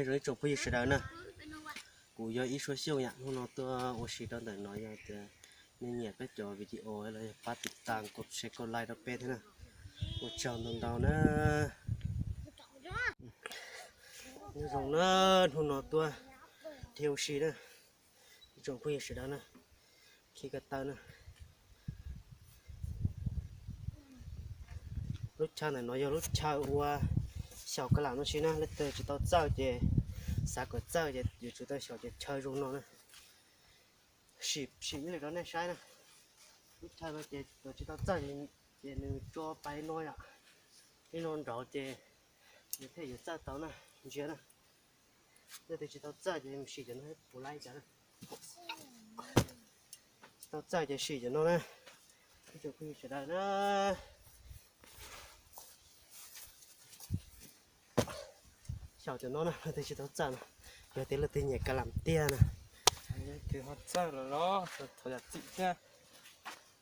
Zoo ib tsoom phooj ywg sawv daws na, kuv yog Ib Suab Xyooj yom, hnub no tuaj ua si rau ntawm no yog tias nej nyiam peb cov video los yog pab tiv tas, kos share, kos like rau peb thiab na. Ua tsaug ntau ntau na. Nyob zoo na, hnub no tuaj dhia ua si na, ib tsoom phooj ywg sawv daws na, khi ko taw na. Lub chaw ntawm no yog lub chaw ua xyaum kav lam no si na, leej twg tsis tau txawj ces xav kom txawj ces yuav tsum tau xyaum ces chaw zoo no na. Sim, sim ib lwm rau nej saib na. Lub chaw no ces tus tsis tau txawj ces nws tso pais no yom. Li no nraud ces nws thiaj yuav txawj tau na, ntsia na. Leej twg tsis tau txawj ces sim cov no puas laib cas na. Tsis tau txawj ces sim cov no na. Ib tsoom phooj ywg sawv daws na. Xyaum cov no na, leej twg tsis tau txawj na, yog tias leej twg nyiam kav lam tiag na. Leej twg ho txawj los los thov zam txim thiab.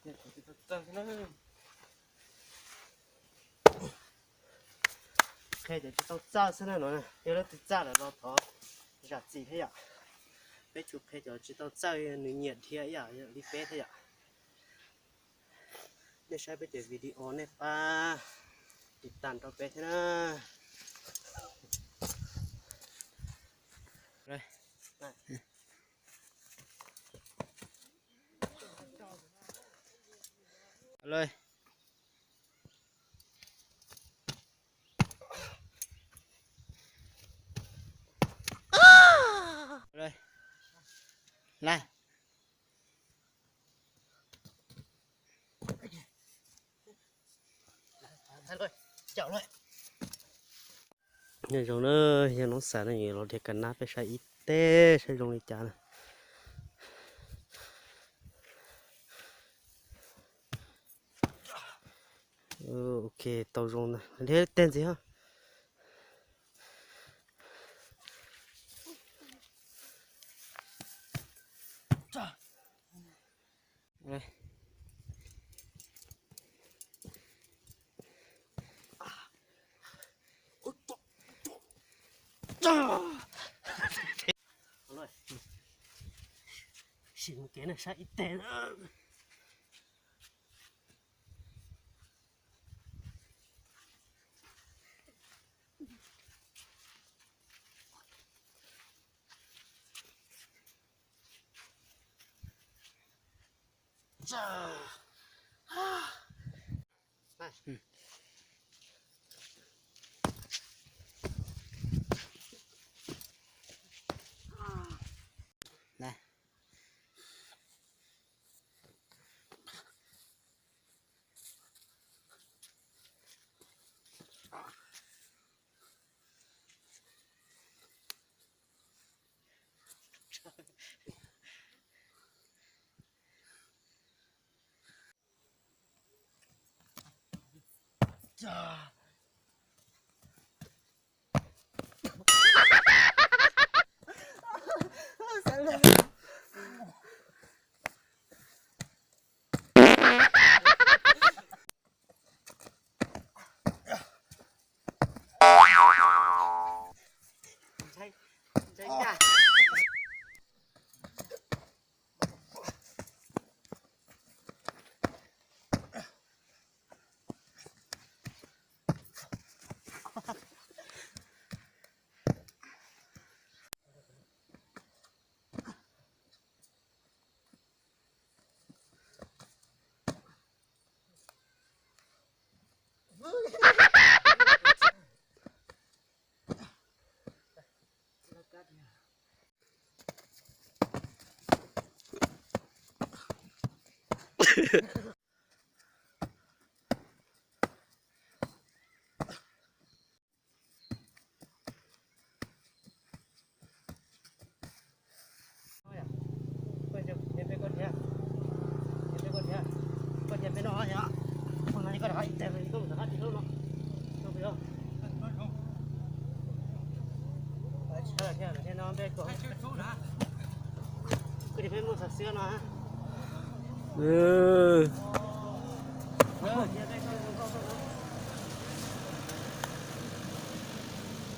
Tsis tau txawj na. Qhia cov tsis tau txawj xwb na no, yog leej twg txawj lawm los thov zam txim thiab yom. Peb tsuas qhia cov tsis tau txawj nws nyiam dhia ib yam li peb thiab yom. Nej saib peb cov video nej pab tiv tas rau peb thiab na. Nyob zoo na, yog nov xav no yuav los dhia kav nab peb saib ib teg saib zoo li cas na. Ok, tau zoo na, dhia teg ntxiv ho. Sim mus kev na saib ib teg.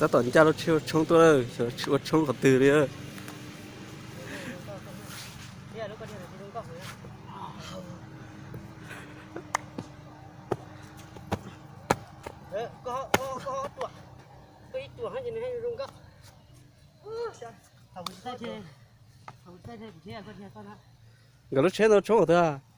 Tab tom ncaj lub tsheb ua tshoob tuaj lawm, ua tshoob qhov twg li. Nkawd lub tsheb ntawd tshoob qhov twg?